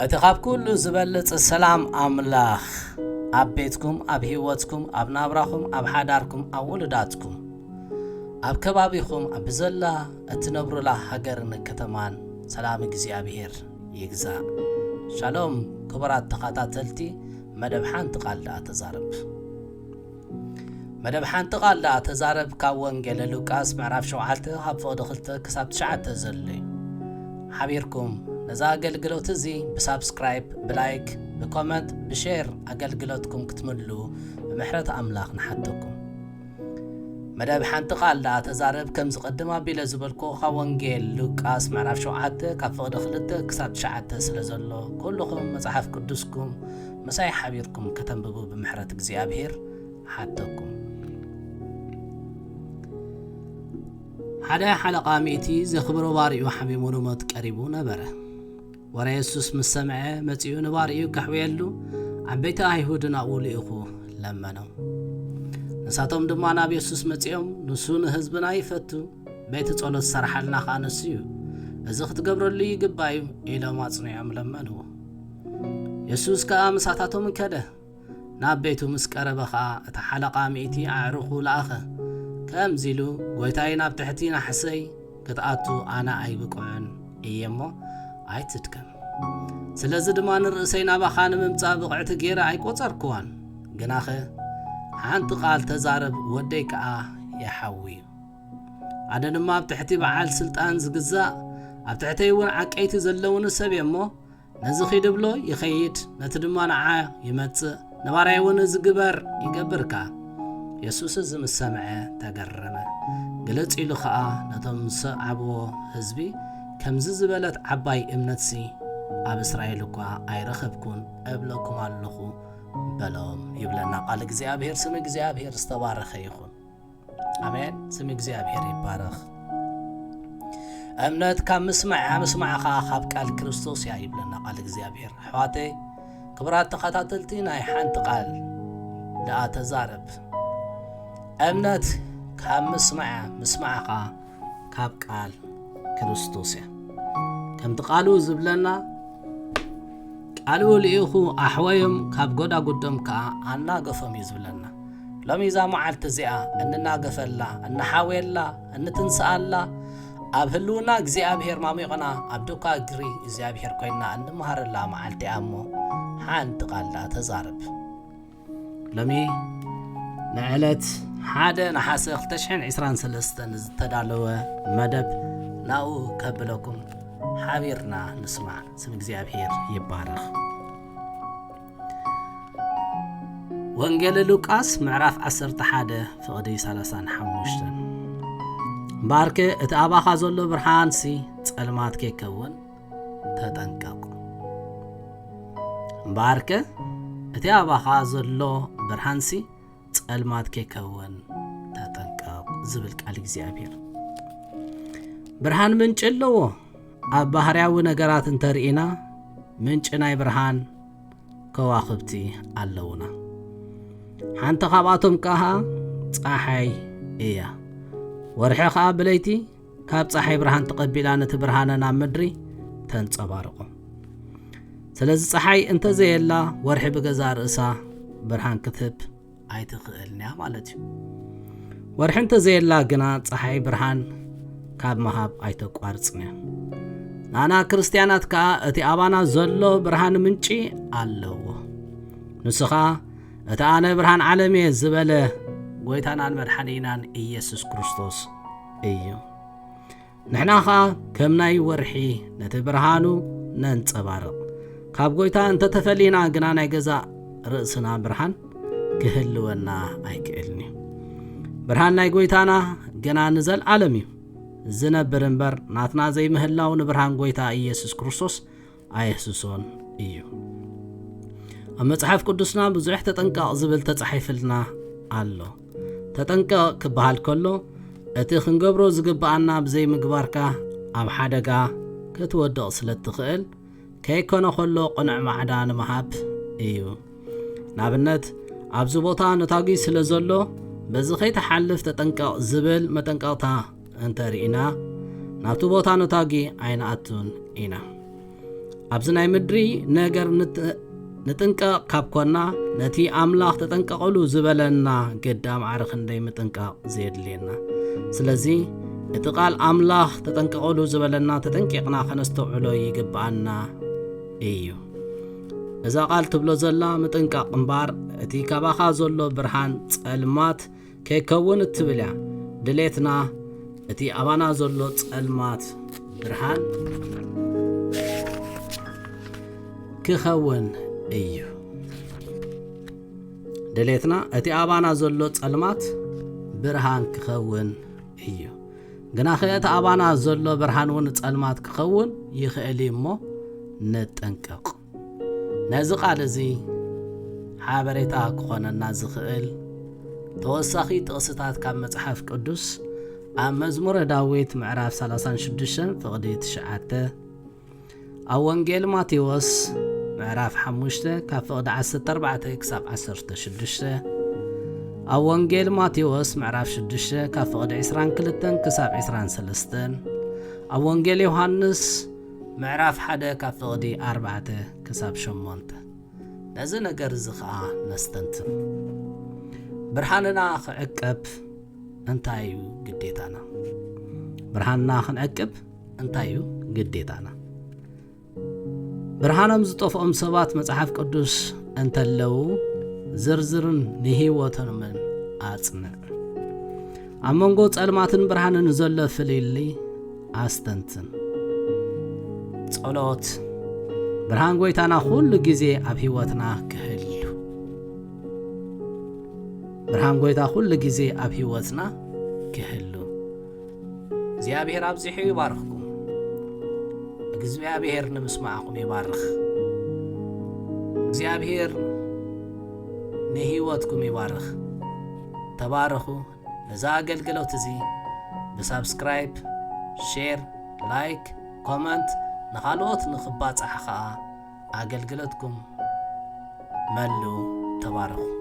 እቲ ካብ ኩሉ ዝበልጽ ሰላም ኣምላኽ ኣብ ቤትኩም፣ ኣብ ህይወትኩም፣ ኣብ ናብራኹም፣ ኣብ ሓዳርኩም፣ ኣብ ውሉዳትኩም፣ ኣብ ከባቢኹም፣ ኣብ ብዘላ እትነብሩላ ሃገርን ከተማን ሰላም እግዚኣብሔር ይግዛእ። ሻሎም ክቡራት ተኸታተልቲ መደብ ሓንቲ ቃል ደኣ ተዛረብ። መደብ ሓንቲ ቃል ደኣ ተዛረብ ካብ ወንጌል ሉቃስ ምዕራፍ ሸውዓተ ካብ ፍቕዲ ክልተ ክሳብ ትሽዓተ ዘሎ እዩ። ሓቢርኩም ነዛ ኣገልግሎት እዚ ብሳብስክራይብ፣ ብላይክ፣ ብኮመንት፣ ብሼር ኣገልግሎትኩም ክትምሉ ብምሕረት ኣምላኽ ንሓተኩም። መደብ ሓንቲ ቃል ደኣ ተዛረብ ከም ዝቐድም ኣቢለ ዝበልኩ ካብ ወንጌል ሉቃስ ምዕራፍ ሸውዓተ ካብ ፍቕዲ ክልተ ክሳብ ትሽዓተ ስለ ዘሎ ኩልኹም መጽሓፍ ቅዱስኩም ምሳይ ሓቢርኩም ከተንብቡ ብምሕረት እግዚኣብሔር ሓተኩም። ሓደ ሓለቓ ሚእቲ ዘኽብሮ ባሪኡ ሓሚሙ ንሞት ቀሪቡ ነበረ። ወረ የሱስ ምስ ሰምዐ መጺኡ ንባሪኡ ከሕውየሉ ዓበይቲ ኣይሁድ ናብኡ ልኢኹ ለመኖም። ንሳቶም ድማ ናብ የሱስ መጺኦም ንሱ ንህዝብና ይፈቱ፣ ቤት ጸሎት ሰርሓልና ኸኣ ንሱ እዩ፣ እዚ ክትገብረሉ ይግባእ እዩ ኢሎም ኣጽኒዖም ለመንዎ። የሱስ ከኣ ምሳታቶም ከደ። ናብ ቤቱ ምስ ቀረበ ኸኣ እቲ ሓለቓ ሚእቲ ኣዕሩኹ ለኣኸ፣ ከምዚ ኢሉ፣ ጐይታይ ናብ ትሕቲ ናሕሰይ ክትኣቱ ኣነ ኣይብቁዕን እየ እሞ ኣይትድከም። ስለዚ ድማ ንርእሰይ ናባኻ ንምምጻእ ብቕዕቲ ገይረ ኣይቆጸርክዋን። ግናኸ ሓንቲ ቃል ተዛረብ፣ ወደይ ከኣ ይሓዊ እዩ። ኣነ ድማ ኣብ ትሕቲ በዓል ስልጣን ዝግዛእ፣ ኣብ ትሕተይ እውን ዓቀይቲ ዘለውኒ ሰብ እየ እሞ፣ ነዚ ኺድ እብሎ ይኸይድ፣ ነቲ ድማ ንዓ ይመጽእ፣ ነባራይ እውን እዚ ግበር ይገብር ከኣ። የሱስ እዚ ምስ ሰምዐ ተገረመ። ግልጽ ኢሉ ኸኣ ነቶም ዝሰዓብዎ ህዝቢ፣ ከምዚ ዝበለት ዓባይ እምነትሲ ኣብ እስራኤል እኳ ኣይረኸብኩን እብለኩም ኣለኹ በሎም ይብለና ቃል እግዚኣብሔር። ስም እግዚኣብሔር ዝተባረኸ ይኹን። ኣሜን። ስም እግዚኣብሔር ይባረኽ። እምነት ካብ ምስማዕ እያ፣ ምስማዕ ኸዓ ካብ ቃል ክርስቶስ እያ ይብለና ቃል እግዚኣብሔር። ኣሕዋተይ ክቡራት ተኸታተልቲ ናይ ሓንቲ ቃል ደኣ ተዛረብ። እምነት ካብ ምስማዕ እያ፣ ምስማዕ ኸዓ ካብ ቃል ክርስቶስ እያ። ከምቲ ቃሉ ዝብለና፣ ቃሉ ልኢኹ ኣሕወዮም፣ ካብ ጎዳጉዶም ከኣ ኣናገፎም እዩ ዝብለና። ሎሚ እዛ መዓልቲ እዚኣ እንናገፈላ፣ እንሓውየላ፣ እንትንስኣላ፣ ኣብ ህልውና እግዚኣብሔር ማሚቕና ኣብ ዱካ እግሪ እግዚኣብሔር ኮይንና እንመሃረላ መዓልቲ እያ እሞ ሓንቲ ቃል ደኣ ተዛረብ። ሎሚ ንዕለት ሓደ ነሓሰ ክልተ ሽሕን ዕስራን ሰለስተን ዝተዳለወ መደብ ናኡ ከብለኩም ሓቢርና ንስማዕ። ስም እግዚኣብሔር ይባረኽ። ወንጌል ሉቃስ ምዕራፍ ዓሰርተ ሓደ ፍቕዲ ሰላሳን ሓሙሽተን። እምበኣርከ እቲ ኣባኻ ዘሎ ብርሃንሲ ጸልማት ከይከውን ተጠንቀቕ። እምበኣርከ እቲ ኣባኻ ዘሎ ብርሃንሲ ጸልማት ከይከውን ተጠንቀቕ ዝብል ቃል እግዚኣብሔር። ብርሃን ምንጪ ኣለዎ። ኣብ ባህርያዊ ነገራት እንተርኢና ምንጪ ናይ ብርሃን ከዋኽብቲ ኣለዉና። ሓንቲ ካብኣቶም ከኣ ጸሓይ እያ። ወርሒ ከኣ ብለይቲ ካብ ጸሓይ ብርሃን ተቐቢላ ነቲ ብርሃና ናብ ምድሪ ተንጸባርቖ። ስለዚ ጸሓይ እንተዘየላ ወርሒ ብገዛእ ርእሳ ብርሃን ክትህብ ኣይትኽእልን እያ ማለት እዩ። ወርሒ እንተዘየላ ግና ጸሓይ ብርሃን ካብ ምሃብ ኣይተቋርጽን እያ። ንኣና ክርስትያናት ከኣ እቲ ኣባና ዘሎ ብርሃን ምንጪ ኣለዎ። ንሱ ኸኣ እቲ ኣነ ብርሃን ዓለም እየ ዝበለ ጐይታናን መድሓኒናን ኢየሱስ ክርስቶስ እዩ። ንሕና ኸኣ ከም ናይ ወርሒ ነቲ ብርሃኑ ነንጸባርቕ። ካብ ጐይታ እንተተፈሊና ግና ናይ ገዛእ ርእስና ብርሃን ክህልወና ኣይክእልን እዩ። ብርሃን ናይ ጐይታና ግና ንዘለዓለም እዩ ዝነብር እምበር ናትና ዘይምህላው ንብርሃን ጐይታ ኢየሱስ ክርስቶስ ኣየሕስሶን እዩ። ኣብ መጽሓፍ ቅዱስና ብዙሕ ተጠንቀቕ ዝብል ተጻሒፍልና ኣሎ። ተጠንቀቕ ክበሃል ከሎ እቲ ክንገብሮ ዝግብኣና ብዘይምግባርካ ኣብ ሓደጋ ክትወድቕ ስለ እትኽእል ከይኮነ ከሎ ቅኑዕ ማዕዳ ንምሃብ እዩ። ንኣብነት ኣብዚ ቦታ ነታጒ ስለ ዘሎ በዚ ከይትሓልፍ ተጠንቀቕ ዝብል መጠንቀቕታ እንተርኢና ናብቲ ቦታ ነታጒ ኣይንኣቱን ኢና። ኣብዚ ናይ ምድሪ ነገር ንጥ- ንጥንቀቕ ካብ ኮና፣ ነቲ ኣምላኽ ተጠንቀቐሉ ዝበለና ግዳ ማዕረ ክንደይ ምጥንቃቕ ዘየድልየና። ስለዚ እቲ ቃል ኣምላኽ ተጠንቀቐሉ ዝበለና ተጠንቂቕና ከነስተውዕሎ ይግብኣና እዩ። እዛ ቃል ትብሎ ዘላ ምጥንቃቕ እምባር፣ እቲ ካባኻ ዘሎ ብርሃን ጸልማት ከይከውን እትብል እያ። ድሌትና እቲ ኣባና ዘሎ ጸልማት ብርሃን ክኸውን እዩ። ድሌትና እቲ ኣባና ዘሎ ጸልማት ብርሃን ክኸውን እዩ። ግናኸ እቲ ኣባና ዘሎ ብርሃን እውን ጸልማት ክኸውን ይኽእል እዩ እሞ ንጠንቀቕ። ነዚ ቃል እዚ ሓበሬታ ክኾነና ዝኽእል ተወሳኺ ጥቕስታት ካብ መጽሓፍ ቅዱስ ኣብ መዝሙረ ዳዊት ምዕራፍ ሰላሳን ሽዱሽተን ፍቕዲ ትሽዓተ፣ ኣብ ወንጌል ማቴዎስ ምዕራፍ ሓሙሽተ ካብ ፍቕዲ ዓሰርተ ኣርባዕተ ክሳብ ዓሰርተ ሽዱሽተ፣ ኣብ ወንጌል ማቴዎስ ምዕራፍ ሽዱሽተ ካብ ፍቕዲ ዕስራን ክልተን ክሳብ ዕስራን ሰለስተን፣ ኣብ ወንጌል ዮሃንስ ምዕራፍ ሓደ ካብ ፍቕዲ ኣርባዕተ ክሳብ ሸሞንተ። ነዚ ነገር እዚ ኸኣ ነስተንትን። ብርሃንና ክዕቀብ እንታይ እዩ ግዴታና? ብርሃንና ክንዕቅብ እንታይ እዩ ግዴታና? ብርሃኖም ዝጠፍኦም ሰባት መጽሓፍ ቅዱስ እንተለዉ ዝርዝርን ንህይወቶምን ኣጽንዕ። ኣብ መንጎ ጸልማትን ብርሃንን ዘሎ ፍልልይ ኣስተንትን። ጸሎት። ብርሃን ጎይታና ኩሉ ግዜ ኣብ ህይወትና ክህሉ። ብርሃን ጎይታ ኩሉ ግዜ ኣብ ህይወትና ክህሉ። እግዚኣብሔር ኣብዚሑ ይባርኽኩም። እግዚኣብሔር ንምስማዕኩም ይባርኽ። እግዚኣብሔር ንህይወትኩም ይባርኽ። ተባረኹ። ነዛ ኣገልግሎት እዚ ብሳብስክራይብ፣ ሼር፣ ላይክ፣ ኮመንት ንኻልኦት ንኽባጻሕ ኸኣ ኣገልግሎትኩም መሉ። ተባረኹ።